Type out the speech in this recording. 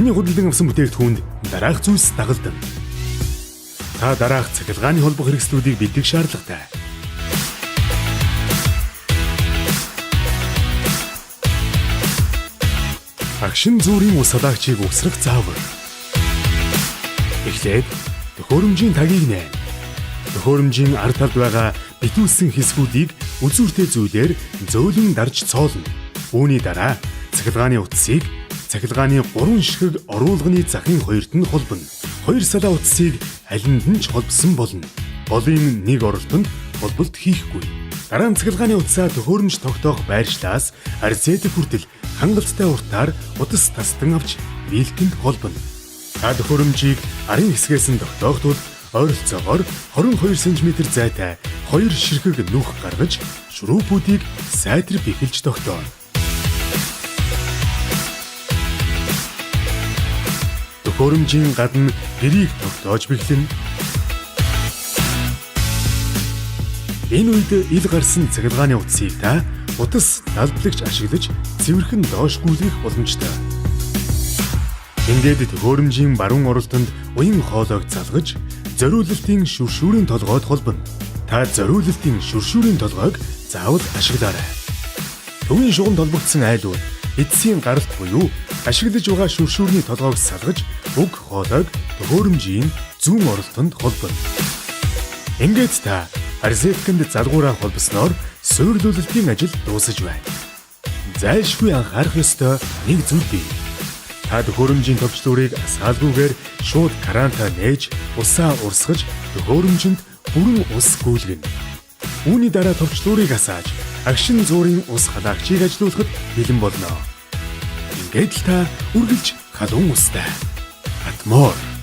Таны худалдан авсан бүтээгдэхүүнд дараах зүйлс дагалдана. Та дараах цахилгааны холбох хэрэгслүүдийг бэлдэх шаардлагатай. Агшин зүүрийн ус халаагчийг угсрах заавар. Эхлээд төхөөрөмжийн тагийг нээн. Төхөөрөмжийн ард талд байгаа битүүлсэн хэсгүүдийг үзүүртэй зүйлээр зөөлөн дарж цоолно. Үүний дараа цахилгааны утсыг цахилгааны 3 ширхэг оруулганы захын хоёрт нь холбоно. Хоёр салаа утсыг алинд нь ч холбосон болно. Голын нэг оролтонд холболт хийхгүй. Дараа нь цахилгааны утсаа төхөөрөмж тогтоох байршлаас розетик хүртэл хангалттай уртаар утас тастан авч вилкэнд холбоно. Та төхөөрөмжийг арын хэсгээс нь тогтоох тул ойролцоогоор 22 см зайтай хоёр ширхэг нүх гаргаж шүрүүпүүдийг сайтар бэхэлж тогтооно. Төхөөрөмжийн гадна гэрийг тогтоож бэхлэнэ. Энэ үед ил гарсан цахилгааны утсыг та утас далблагч ашиглаж цэвэрхэн доош гүйлгэх боломжтой. Ингээд төхөөрөмжийн баруун оролтонд уян хоолойг залгаж зориулалтын шүршүүрийн толгойд холбоно. Та зориулалтын шүршүүрийн толгойг заавал ашиглаарай. Төвийн шугамд холбогдсон айлууд эцсийн гаралт буюу ашиглаж байгаа шүршүүрний толгойг салгаж уг хоолойг төхөөрөмжийн зүүн оролтонд холбоно. Ингээд та розеткэнд залгуураа холбосноор суйрлуулалтын ажил дуусаж байна. Зайлшгүй анхаарах ёстой нэг зүйл бий. Та төхөөрөмжийн товчлуурыг асаалгүйгээр шууд крантаа нээж, усаа урсгаж төхөөрөмжинд бүрэн ус гүйлгэнэ. Үүний дараа товчлуурыг асааж, агшин зуурын ус халаагчийг ажилуулахад бэлэн болно. Ингээд л та үргэлж халуун устай. Атмор.